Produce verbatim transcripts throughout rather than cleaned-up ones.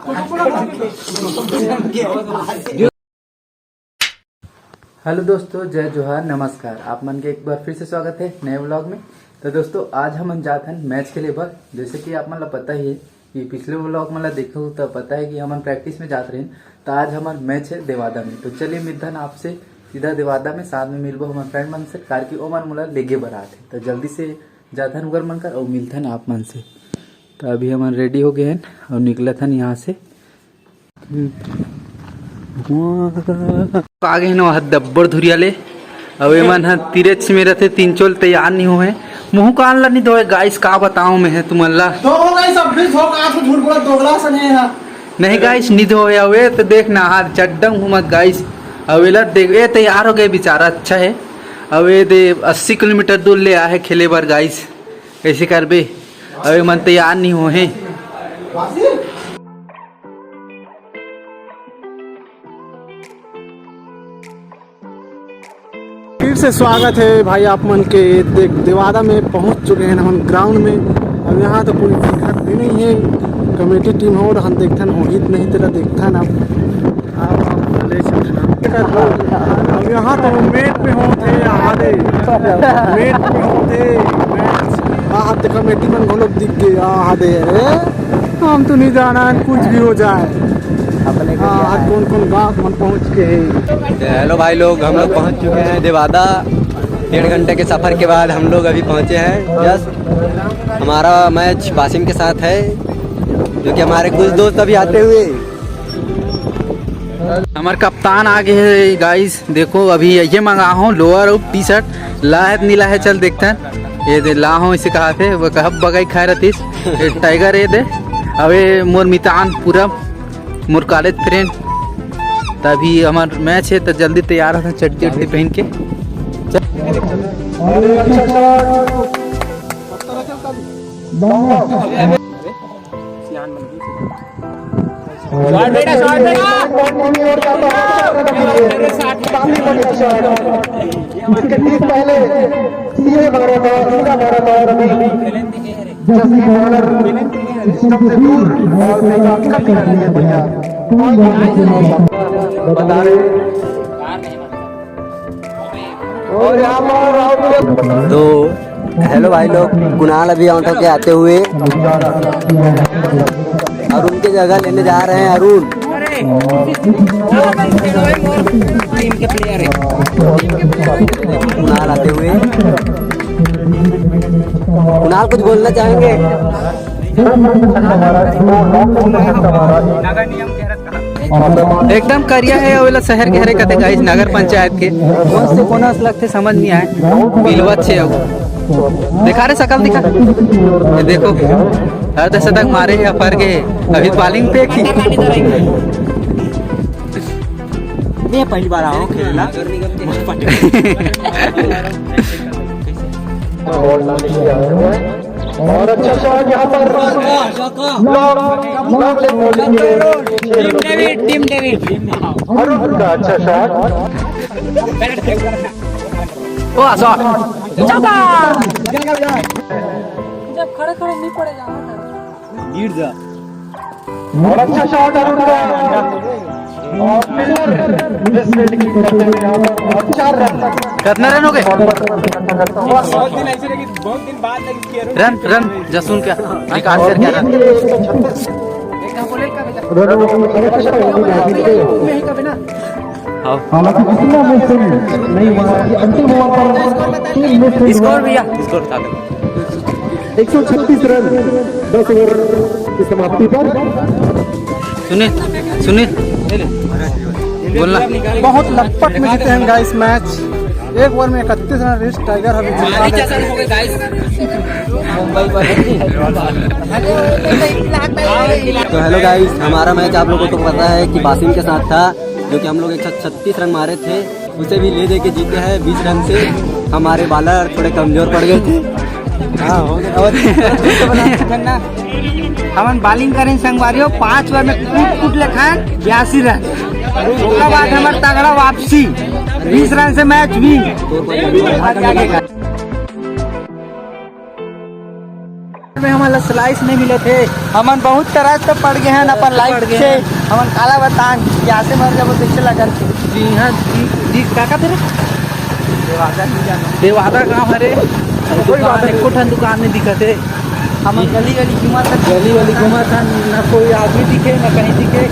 Hello दोस्तों, जय जोहार, नमस्कार। आप मन के एक बार फिर से स्वागत है नए व्लॉग में। तो दोस्तों, आज हमन जात हन मैच खेले बर। जैसे कि आप मन ला पता ही है कि पिछले व्लॉग मन ला देखो तो पता है कि हमन प्रैक्टिस में जात रहेन। तो आज हमर मैच है देवादा में। तो चलिए मिलथन आपसे, सीधा देवादा में साथ में मिलबो हमर फ्रेंड मन से, कार कि ओमन मोला लेगे बर आत हे। तो जल्दी से जाथन उकर मन कर अउ मिलथन आप मन से। तो अभी हमन रेडी हो गए हैं और निकलत हन यहाँ से। आ गे न वह दब्बर धुरिया ले। अब एमन ह तिरेच में रहते, तीन चोल तैयार नहीं होए। मुहू कान ला नहीं धोए गाइस, का बताऊं मैं है तुमन ला। तो हो गाइस, अब भी धो का झूठ बोला, दोगला से नहीं है। नहीं गाइस, नहीं धोए। अवे तो देख ना, हाथ चड्डम घूमत गाइस। अवेला देख, ए तैयार हो गए बेचारा, अच्छा है। अवे दे अस्सी किलोमीटर दूर ले आए है खेले बर गाइस, कैसे करबे? अवे मन तैयार नहीं हो हैं। फिर से स्वागत है भाई आप मन के। देख, देवादा में पहुंच चुके हैं हम ग्राउंड में। अब यहाँ तो कोई दिक्कत भी नहीं है। कमेटी टीम हो रहन, देखथन होही त नहीं तेला देखथन। अब अब यहाँ तो मेट में होते आहादे, मेट में होते मैच। आहादे कमेटी मन घलोक दिख गए आहादे। अरे हम तो नहीं जाना है, कुछ भी हो जाए। अपने को हाँ, क्या आज है? कौन कौन गाँव मन पहुँच के है? तो हेलो भाई लोग, हम लोग पहुँच चुके हैं देवादा। डेढ़ घंटे के सफर के बाद हम लोग अभी पहुँचे हैं। जस्ट हमारा मैच बासिम के साथ है, जो कि हमारे कुछ दोस्त अभी आते हुए। हमार कप्तान आ गए है गाइस। देखो, अभी ये मंगा हो लोअर और टी शर्ट, ला है नीला है, चल देखथन। ये दे ला हो इसे कहा थे, वो कहा बगाई खाए रहतीस। ये टाइगर ये दे। अबे मोर मितान पूरा मोर कॉलेज फ्रेंड। तभी हमार मैच है तो जल्दी तैयार होता चड्डी उड्डी पहन के। इसके ठीक पहले सीधे मारा था, सीधा मारा था और अभी जैसे बॉलर स्टंप से दूर बॉल पे कट कर दिया भैया। बता रहे। और यहाँ पर तो हेलो भाई लोग, कुणाल अभी आउट होके आते हुए और उनके जगह लेने जा रहे हैं अरुण। टीम के प्लेयर है। कुणाल आते हुए, कुणाल कुछ बोलना चाहेंगे? एकदम करिया है, ओला शहर के हरे कथे गाइस, नगर पंचायत के। कौन से कोना से लगथे समझ नहीं आए। बिलवा छे अब। दिखा रे शकल दिखा। ये देखो, अर्धशतक मारे है, अपर के। अभी बॉलिंग पे की। मैं पहली बार आया हूँ खेलना। और अच्छा शॉट यहाँ पर। लॉन्ग, लॉन्ग लेग bowling. Team David, team David. Arun का अच्छा शॉट। ओ, शॉट। चौका। जब खड़े खड़े नहीं पड़े जाना था। गिर जा। और अच्छा शॉट अरुण का। और मिलर मिस फील्डिंग करते हुए यहाँ पर और चार रन। कितना रन हो गए? बहुत दिन ऐसे लगी, बहुत दिन बाद लगी कि अरुण रन, रन, जसून क्या? रिकॉर्ड कर क्या रन? हाँ। हालांकि कितना मिसिंग नहीं हुआ कि अंतिम ओवर पर तीन मिसिंग हुआ। स्कोर भैया, स्कोर बता दो। एक सौ छत्तीस रन दस ओवर की समाप्ति पर। सुनील, सुनील, बोलना। बहुत लटपट में जीते हैं गाइस मैच। एक ओवर में इकतीस रन रिच टाइगर अभी जीता है। तो हेलो गाइस, हमारा मैच आप लोगों को पता है कि बासिम के साथ था, जो कि हम लोग एक साथ छत्तीस रन मारे थे, उसे भी ले दे के जीते हैं बीस रन से। हमारे बॉलर थोड़े कमजोर पड़ गए थे। हाँ, हो गया। और हमन बॉलिंग करें संगवारियों, पांच ओवर में कूट कूट ले खाएं बयासी रन। उसके बाद हमार तगड़ा वापसी, बीस रन से मैच भी। में हमन ला slice नहीं मिलत हे। हमन बहुत तरस तो पड़ गए हैं अपन पड़ life गए से। हैं। हमन काला बतान, प्यासे मर जाबो, कैसे लगा के? जी हाँ, जी, जी, का, का तेरे? देवादा नहीं जाना। देवादा गाँव हरे। कोई बात दुकान, नहीं। एको ठन दुकान नहीं दिखत हे। हमन गली गली घूमत हन। गली गली घूमत हन, ना कोई आदमी दिखे, ना कहीं दिखे।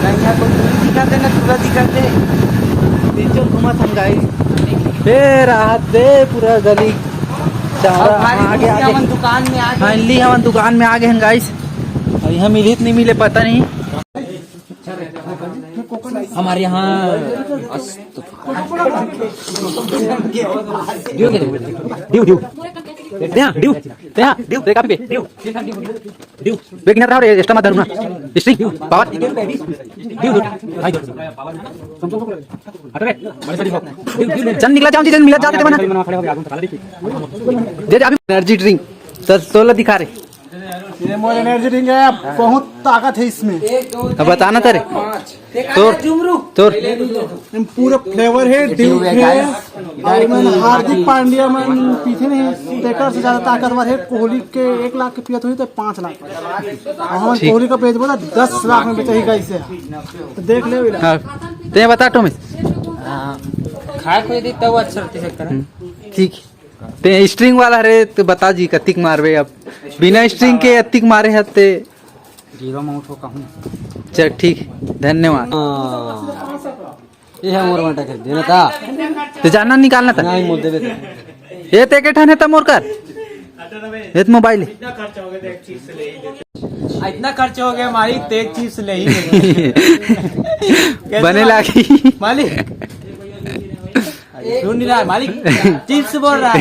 ना यहाँ कोई टूरी दिखत हे, ना टूरा दिखत हे। पीछे घूमत हन guys। ए, राहत दे पूरा गली। चारा और भारी आगे, खुशी आगे। हमन दुकान में आ गए। Finally हमन दुकान में आ गए हैं guys। और यहाँ मिली तो नहीं मिले पता नहीं। हमारे यहाँ अस्त-, ड्यू के ड्यू, ड्यू। ते हाँ, ड्यू। ते हाँ, ड्यू। ते कॉपी पे, ड्यू। ड्यू। बे गिनत रहो रे, extra मत धरू ना। String, power। Due, due. भाई, ड्यू। हट रे। चल निकला जाओ जी, चल मिला जाते बना। दे दे अभी energy drink। सर, तोला दिखा रे। ये मोर energy drink है, बहुत ताकत है इसमें। अब बताना तेरे। तोर, तोर। ये पूरा flavor है, Duke है, और मन हार्दिक पांड्या मन पीथे नहीं, तेकर से ज्यादा ताकतवर है। कोहली के एक लाख के पियत हुई तो पाँच लाख। और हम ठीक। कोहली का बेचबो तो दस लाख में बेचही कैसे? तो देख ले। हाँ, ते बता टोमिस। हाँ, खाए कोई दी तब अच्छा रहती सकता है। हम्म, ठीक। ते string वाला रे, तो बता जी, कतिक मारबे अब? बिना string के अतिक मारे हते। Zero में उठो कहूँ। चल, ठीक, धन्यवाद। हाँ। ये है मोर बांटा के देना था। तो जाना निकालना था। नहीं, मोर देवे थे। ये ते के ठन है त मोर कर। ये तो mobile है। इतना खर्च हो गया, मालिक, तो एक चीज ले ही लेंगे। कैसे बने मालिक? लागी। मालिक। सुन नहीं रहा है, मालिक। चिप्स बोल रहा है।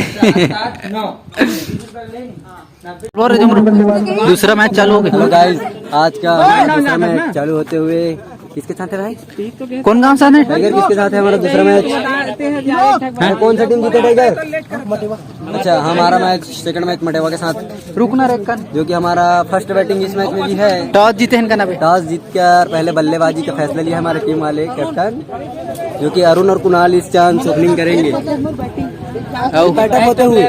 बोल रहे जो दूसरा मैच चालू हो गया। Hello guys, आज का हमारा दूसरा मैच चालू होते हुए किसके साथ है भाई? कौन गांव से है? टाइगर किसके साथ है हमारा दूसरा मैच? हैं? कौन सा टीम जीते टाइगर? अच्छा, हमारा मैच, सेकंड मैच मटेवा के साथ। रुकना रे कन। जो कि हमारा फर्स्ट बैटिंग इस मैच में भी है। टॉस जीते हैं इनका ना बे। टॉस जीतकर पहले बल्लेबाजी का फैसला लिया हमारे टीम वाले कैप्टन, जो कि अरुण और कुणाल इस चांस ओपनिंग करेंगे। आओ। बैठक होते हुए।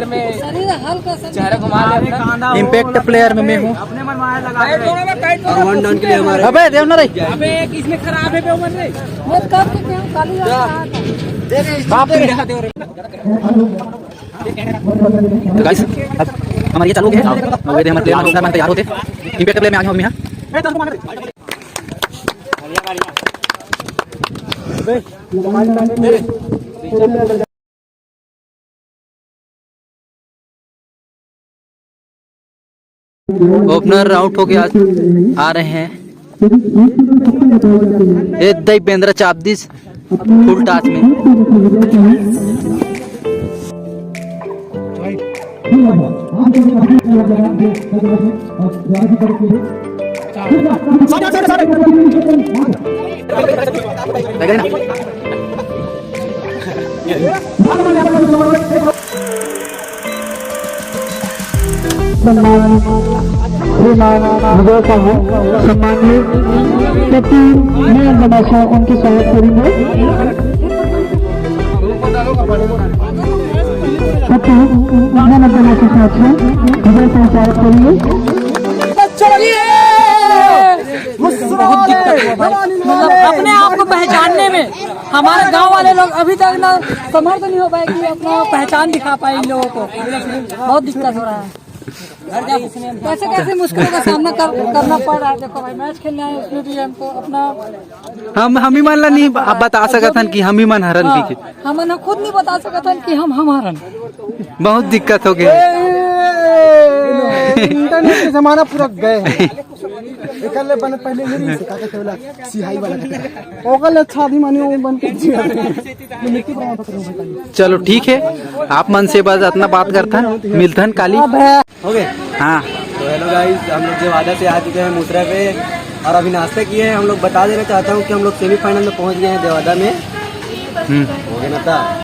Impact player में मैं हूँ। और वन डाउन के लिए हमारे अबे देव ना रे। अबे एक इसमें खराब है, बे उमर रे। बाप रे। तो गाइस, अब हमारे ये चालू हो गया है। अब ये हमारे प्लेयर तैयार होते। Impact प्लेयर में आ गए हम यहाँ। ओपनर आउट होके आज आ रहे हैं। ए दई बेंद्रा चाप दिस फुल टॉस में। सम्मान श्रीमान विजय साहू, सम्मानित सचिव नयन बनासा उनकी सहायक करेंगे। सचिव नयन बनासा साहब से विजय साहू सहायक करेंगे। बहुत दिक्कत हुआ भाई, मतलब अपने आप को पहचानने में। हमारे गांव वाले लोग अभी तक ना समर्थ नहीं हो पाए कि अपना पहचान दिखा पाए इन लोगों को। बहुत दिक्कत हो रहा है। कैसे कैसे मुश्किलों का सामना कर, करना पड़ रहा है। देखो भाई, मैच खेलने आए, उसमें भी हमको अपना हम, हम ही मन ला नहीं ब-, बता सकत हन कि हम ही मन हरन हाँ, पीछे। हम मन खुद नहीं बता सकत हन कि हम, हम हरन। बहुत दिक्कत हो गया। इंटरनेट के जमाना पूरा गए हैं। एकर ले बने पहले ये नहीं सिखाते थे वाला सिहाई वाला। ओकर ले अच्छा आदमी मानी वो बन के जिया। ये मिट्टी बना पकड़ भाई। चलो ठीक है, आप मन से बस इतना बात करथन, मिलथन काली। हो गए। हाँ। तो हेलो गाइस, हम लोग देवादा से आ चुके हैं मुसरा पे और अभी नाश्ता किए हैं। हम लोग बता देना चाहता हूँ कि हम लोग सेमीफाइनल में पहुँच गए हैं देवादा में। हम्म। हो गया ना था।